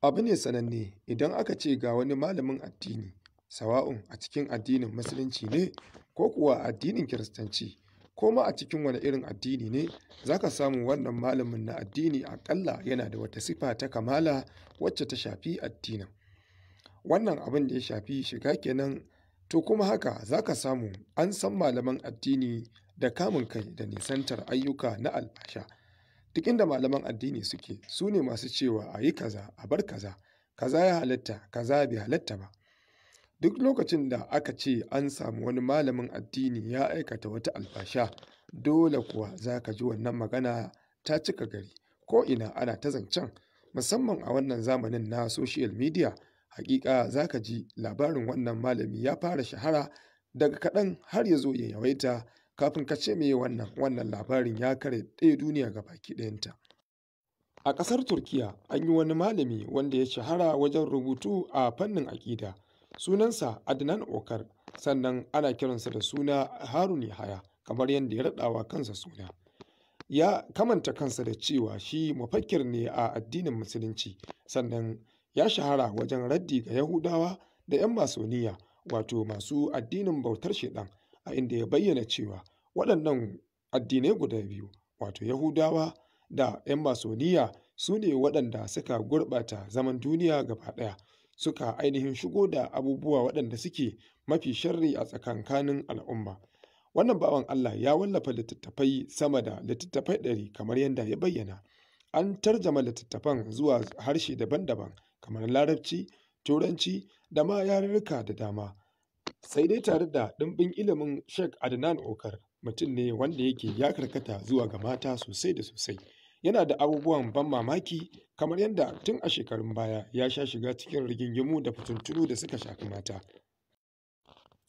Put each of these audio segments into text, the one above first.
Abu ne sananne idan aka ce ga wani malamin addini, sawa'un a cikin addinin Musulunci ne ko kuwa addinin Kiristanci, ko ma a cikin wane irin addini ne, za ka samu wannan malamin na addini aƙalla yana da wata sifa ta kamala wacce ta shafi addinin. Wannan abin da ya shafi shiga kenan. To kuma haka za ka samu an san malaman addini da kamun kai da nisantar ayyuka na alfasha. Duk inda malaman addini suke, su ne masu cewa a yi kaza, a bar kaza, kaza ya halatta, kaza bai halatta ba. Duk lokacin da aka ce an samu wani malamin addini ya aikata wata alfasha, dole kuwa za ka ji wannan magana ta cika gari, ko'ina ana ta zancen, musamman a wannan zamanin na social media. Haƙiƙa za ka ji labarin wannan malami ya fara shahara daga kaɗan har ya zo ya yawaita, kafin ka ce meye wannan labarin ya karaɗe duniya gabaki ɗayanta. A ƙasar Turkiyya an yi wani malami wanda ya shahara wajen rubutu a fannin aƙida. Sunansa Adnan Okar, sannan ana kiransa da suna Harun Yahaya kamar yadda ya raɗawa kansa suna. Ya kamanta kansa da cewa shi mufakkir ne a addinin Musulunci, sannan ya shahara wajen raddi ga Yahudawa da 'yan Masoniya, wato masu addinin bautar Shaiɗan, a inda ya bayyana cewa waɗannan addinai guda biyu, wato Yahudawa da 'yan Masoniya, su ne waɗanda suka gurɓata zaman duniya gaba ɗaya, suka ainihin shigo da abubuwa waɗanda suke mafi sharri a tsakankanin al'umma. Wannan bawan Allah ya wallafa littattafai sama da littattafai 100 kamar yadda ya bayyana. An tarjama littattafan zuwa harshe daban-daban kamar Larabci, Turanci da ma yarurruka da dama. Sai dai tare da ɗimbin ilimin Sheikh Adnan Okar, mutum ne wanda yake ya karkata zuwa ga mata sosai da sosai. Yana da abubuwan ban mamaki kamar yadda tun a shekarun baya ya sha shiga cikin rigingimu da fitintunu da suka shafi mata.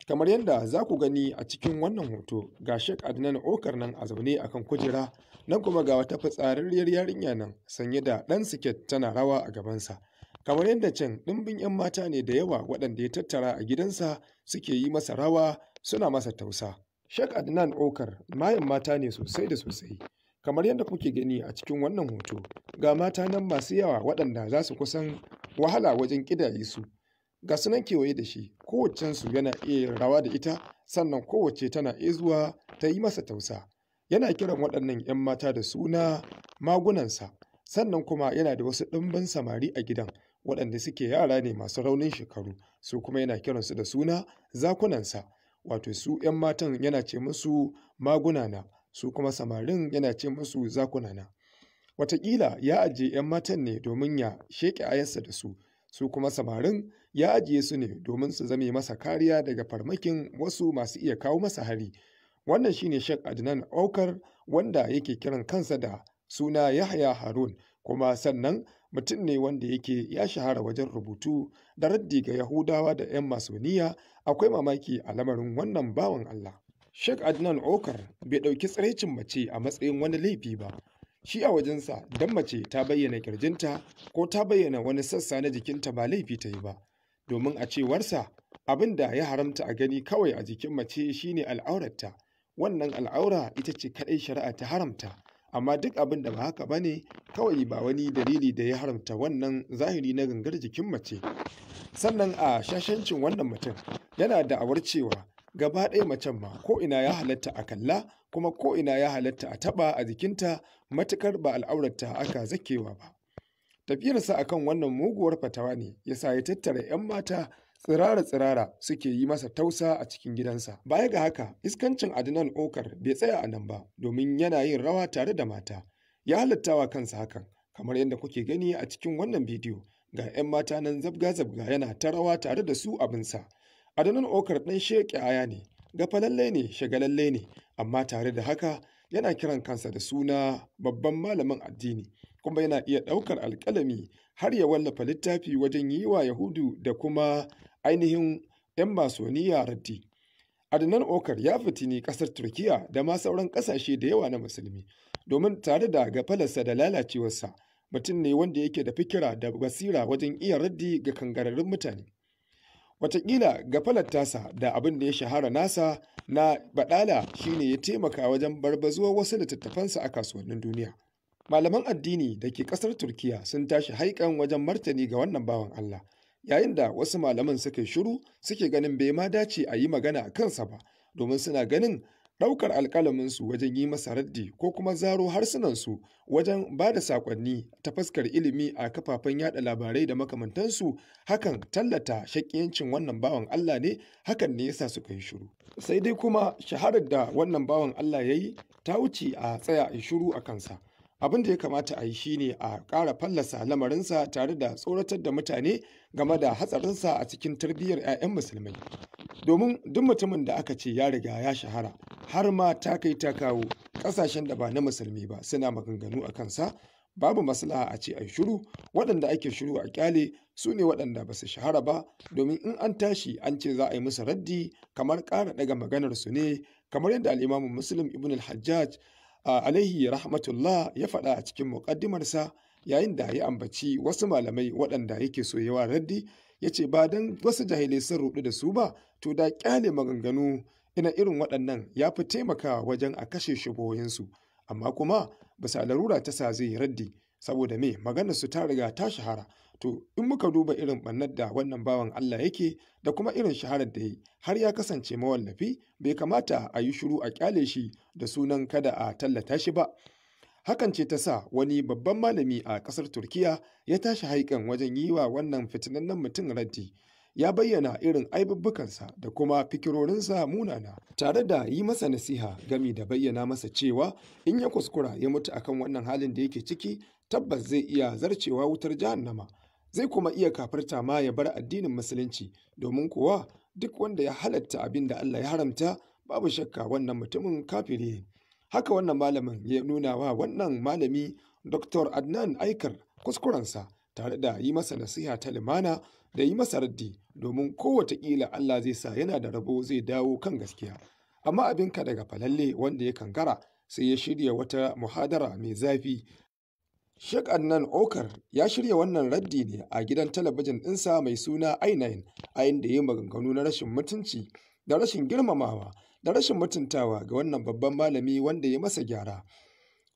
Kamar yadda za ku gani a cikin wannan hoto, ga Sheikh Adnan Okar nan a zaune a kan kujera, nan kuma ga wata fitsararriyar yarinya nan sanye da ɗan siket tana rawa a gabansa. Kamar yadda can ɗimbin 'yan mata ne da yawa waɗanda ya tattara a gidansa suke yi masa rawa suna masa tausa. Sheikh Adnan Okar mayen mata ne sosai da sosai. Kamar yadda kuke gani a cikin wannan hoto, ga mata nan masu yawa waɗanda za su kusan wahala wajen ƙidaye su. Ga su nan kewaye da shi, kowaccensu yana iya rawa da ita, sannan kowacce tana iya zuwa ta yi masa tausa. Yana kiran waɗannan 'yan mata da suna magunansa, sannan kuma yana da wasu ɗimbin samari a gidan waɗanda suke yara ne masu raunin shekaru, su kuma yana kiransu da suna zakunansa. Wato su 'yan matan yana ce musu magunana, su kuma samarin yana ce musu zakunana. Wataƙila ya ajiye 'yan matan ne domin ya sheƙe ayarsa da su, su kuma samarin ya ajiye su ne domin su zame masa kariya daga farmakin wasu masu iya kawo masa hari. Wannan shine Sheikh Adnan Okar wanda yake kiran kansa da suna Yahaya Harun, kuma sannan mutum ne wanda yake ya shahara wajen rubutu da raddi ga Yahudawa da 'yan Masoniya. Akwai mamaki a lamarin wannan bawan Allah. Sheikh Adnan Okar bai ɗauki tsiraicin mace a matsayin wani laifi ba. Shi a wajensa don mace ta bayyana ƙirjinta ko ta bayyana wani sassa na jikinta ba laifi ta yi ba. Domin a cewarsa abin da ya haramta a gani kawai a jikin mace shine al'aurarta. Wannan al'aura ita ce kaɗai shari'a ta haramta. Amma duk abin da ba haka ba ne kawai ba wani dalili da ya haramta wannan zahiri na gangar jikin mace. Sannan a shashancin wannan mutum yana da'awar cewa gaba ɗaya macen ma ko'ina ya halatta a kalla kuma ko'ina ya halatta a taɓa a jikinta matuƙar ba al'aurarta aka zakewa ba. Tafiyarsa akan wannan muguwar fatawa ne ya sa ya tattara 'yan mata tsirara-tsirara suke yi masa tausa a cikin gidansa. Baya ga haka, iskancin Adnan Okar bai tsaya a nan ba domin yana yin rawa tare da mata. Ya halattawa kansa hakan, kamar yadda kuke gani a cikin wannan bidiyo, ga 'yan mata nan zabga-zabga yana ta rawa tare da su abinsa. Adnan Okar ɗan sheƙe aya ne, gafalalle ne, shagalalle ne, amma tare da haka yana kiran kansa da suna babban malamin addini, kuma yana iya ɗaukar alƙalami har ya wallafa littafi wajen yi wa Yahudu da kuma ainihin 'yan Masoniya raddi. Adnan Okar ya fitini ƙasar Turkiyya da ma sauran ƙasashe da yawa na Musulmi, domin tare da gafalarsa da lalacewarsa, mutum ne wanda yake da fikira da basira wajen iya raddi ga kangararrun mutane. Wataƙila gafalar tasa da abin da ya shahara nasa na baɗala shine ya taimaka wajen barbazuwar wasu littattafansa a kasuwannin duniya. Malaman addini da ke ƙasar Turkiya sun tashi haikan wajen martani ga wannan bawan Allah, yayin da wasu malaman suka yi shiru suke ganin bai ma dace a yi magana a kansa ba, domin suna ganin ɗaukar alƙalaminsu wajen yi masa raddi ko kuma zaro harsunansu wajen ba da saƙonni ta fuskar ilimi a kafafen yaɗa labarai da makamantansu, hakan tallata shaƙiyancin wannan bawan Allah ne, hakan ne yasa suka yi shiru. Sai dai kuma shaharar da wannan bawan Allah ya yi ta wuce a tsaya a shiru a kansa. Abin da ya kamata a yi shine a ƙara fallasa lamarinsa tare da tsoratar da mutane game da hatsarinsa a cikin tarbiyyar 'ya'yan musulmai. Domin duk mutumin da aka ce ya riga ya shahara har ma ta kai ta kawo ƙasashen da ba na musulmi ba suna maganganu a kansa, babu maslaha a ce a yi shiru. Waɗanda ake shiru a ƙyale su ne waɗanda ba su shahara ba, domin in an tashi an ce za a yi musu raddi kamar ƙara ɗaga maganarsu ne, kamar yadda al'imamu Muslim ibn al-Hajjaj alaihi rahmatullah ya faɗa a cikin muƙaddimarsa yayin da ya ambaci wasu malamai waɗanda yake so yawa raddi, ya ce ba don wasu jahilai sun ruɗu da su ba, to da ƙyale maganganu ina irin waɗannan ya fi taimakawa wajen a kashe shubohinsu. Amma kuma bisa larura ta sa zai raddi, saboda me maganar su ta riga ta shahara. To in muka duba irin ɓannar da wannan bawan Allah yake da kuma irin shaharar da yi, har ya kasance mawallafi, bai kamata a yi shiru a ƙyale shi da sunan kada a tallata shi ba. Hakan ce ta sa wani babban malami a ƙasar Turkiya ya tashi haikan wajen yi wa wannan fitinannen mutum raddi. Ya bayyana irin aibubbukansa da kuma fikirorinsa munana, tare da yi masa nasiha gami da bayyana masa cewa in ya kuskura ya mutu akan wannan halin da yake ciki, tabbas zai iya zarcewa wutar jahannama. Zai kuma iya kafirta ma ya bar addinin musulunci, domin kuwa duk wanda ya halatta abin da Allah ya haramta, babu shakka wannan mutumin kafiri ne. Haka wannan malamin ya nuna wa wannan malami Dr. Adnan Aikar kuskurensa, tare da yi masa nasiha ta limana da yi masa raddi, domin kowace ƙila Allah zai sa yana da rabo zai dawo kan gaskiya. Amma abinka daga falalle wanda ya kankara sai ya shirya wata muhadara mai zafi. Sheikh Adnan Okar ya shirya wannan raddi ne a gidan talabijin ɗinsa mai suna I9, a inda ya yi maganganu na rashin mutunci da rashin girmamawa da rashin mutuntawa ga wannan babban malami wanda ya masa gyara.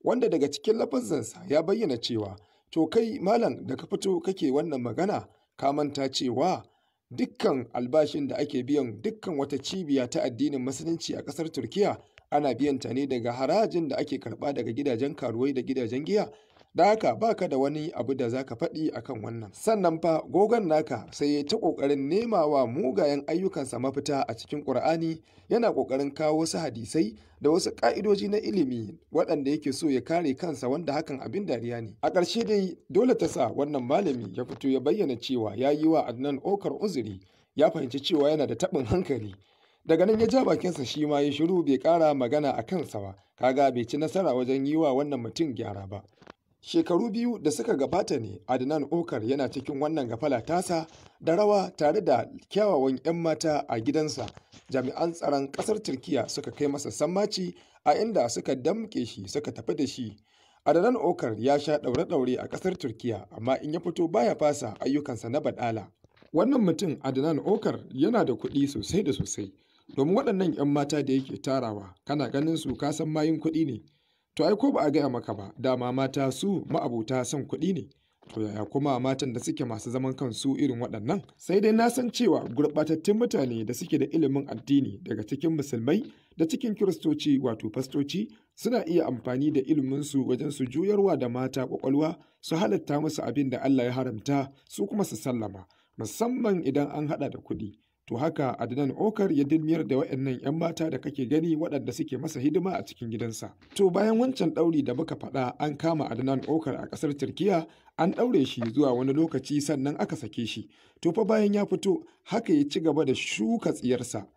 Wanda daga cikin lafazansa ya bayyana cewa, to kai malam da ka fito kake wannan magana, ka manta cewa dukkan albashin da ake biyan dukkan wata cibiya ta addinin musulunci a ƙasar Turkiya ana biyan ta ne daga harajin da ake karɓa daga gidajen karuwai da gidajen giya. Da haka baka da wani abu da zaka faɗi akan wannan. Sannan fa gogon naka sai ya ta ƙoƙarin nema wa mugayen ayyukansa mafita a cikin Ƙur'ani, yana ƙoƙarin kawo wasu hadisai da wasu ƙa'idoji na ilimi waɗanda yake so ya kare kansa, wanda hakan abin dariya ne. A ƙarshe dai dole ta sa wannan malami ya fito ya bayyana cewa ya yi wa Adnan Okar uzuri, ya fahimci cewa yana da taɓin hankali. Daga nan ya ja bakinsa shi ma ya shiru bai ƙara magana a kansa ba, kaga bai ci nasara wajen yi wa wannan mutum gyara ba. Shekaru biyu da suka gabata ne Adnan Okar yana cikin wannan gafala tasa da rawa tare da kyawawan 'yan mata a gidansa. Jami'an tsaron ƙasar Turkiya suka kai masa sammaci a inda suka damƙe shi suka tafi da shi. Adnan Okar ya sha ɗaure-ɗaure a ƙasar Turkiya, amma in ya fito baya fasa ayyukansa na baɗala. Wannan mutum Adnan Okar yana da kuɗi sosai da sosai, domin waɗannan 'yan mata da yake tarawa kana ganin su ka san mayun kuɗi ne. To ai ko ba a gaya maka ba, dama mata su ma'abota son kuɗi ne. To yaya kuma matan da suke masu zaman kansu irin waɗannan? Sai dai na san cewa gurɓatattun mutane da suke da ilimin addini daga cikin musulmai da cikin kiristoci wato fastoci suna iya amfani da iliminsu wajen su juyarwa da mata ƙwaƙwalwa su halatta musu abin da Allah ya haramta su kuma su sallama, musamman idan an haɗa da kuɗi. To haka Adnan Okar ya dilmiyar da waɗannan 'yan mata da kake gani waɗanda suke masa hidima a cikin gidansa. To bayan wancan ɗauri da muka faɗa, an kama Adnan Okar a ƙasar Turkiya, an ɗaure shi zuwa wani lokaci sannan aka sake shi. To fa bayan ya fito haka ya ci gaba da shuka tsiyarsa.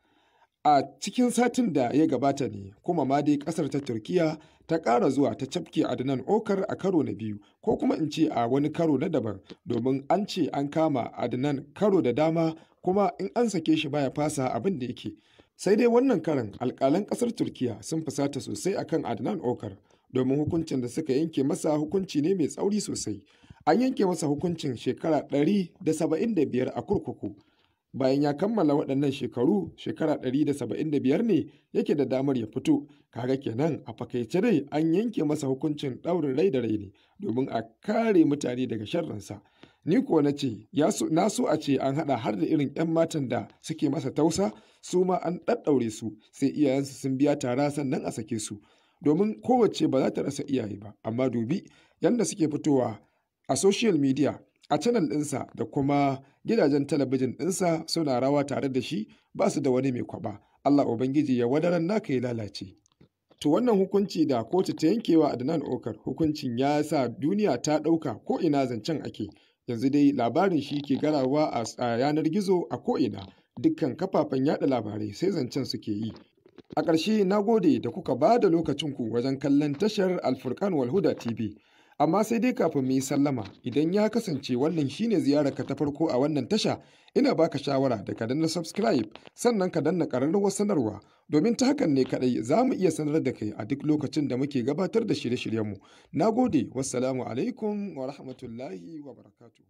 A cikin satin da ya gabata ne kuma ma dai ƙasar ta Turkiya ta ƙara zuwa ta cafke Adnan Okar a karo na biyu, ko kuma in ce a wani karo na daban, domin an ce an kama Adnan karo da dama kuma in an sake shi baya fasa abin da yake. Sai dai wannan karan alƙalan ƙasar Turkiya sun fusata sosai akan Adnan Okar, domin hukuncin da suka yanke masa hukunci ne mai tsauri sosai. An yanke masa hukuncin shekara 175 a kurkuku. Bayan ya kammala waɗannan shekaru, shekara 175 ne yake da damar ya fito. Kaga kenan a fakaice dai an yanke masa hukuncin ɗaurin rai da rai ne domin a kare mutane daga sharrinsa. Ni kuwa na ce, na so a ce an haɗa har da irin 'yan matan da suke masa tausa, su ma an ɗaɗɗaure su, sai iyayensu sun biya tara sannan a sake su. Domin kowacce ba za ta rasa iyaye ba, amma dubi yadda suke fitowa a social media, a channel ɗinsa da kuma gidajen talabijin ɗinsa suna rawa tare da shi, ba su da wani mai kwaɓa. Allah Ubangiji ya wadaran naka ya lalace. To wannan hukunci da kotu ta yankewa Adnan Okar, hukuncin ya sa duniya ta ɗauka ko ina zancen ake. Yanzu dai labarin shi ke garawa a yanar gizo a ko'ina, dukkan kafafen yada labarai sai zancen suke yi. A ƙarshe, na gode da kuka ba da lokacinku wajen kallon tashar Alfurkan Walhuda TV. Amma sai dai kafin mu yi sallama, idan ya kasance wannan shine ziyararka ta farko a wannan tasha, ina baka shawara da ka danna subscribe, sannan ka danna ƙararrawar sanarwa, domin ta hakan ne kaɗai za mu iya sanar da kai a duk lokacin da muke gabatar da shirye-shiryenmu. Na gode, wassalamu alaikum wa rahmatullahi wa barakatuh.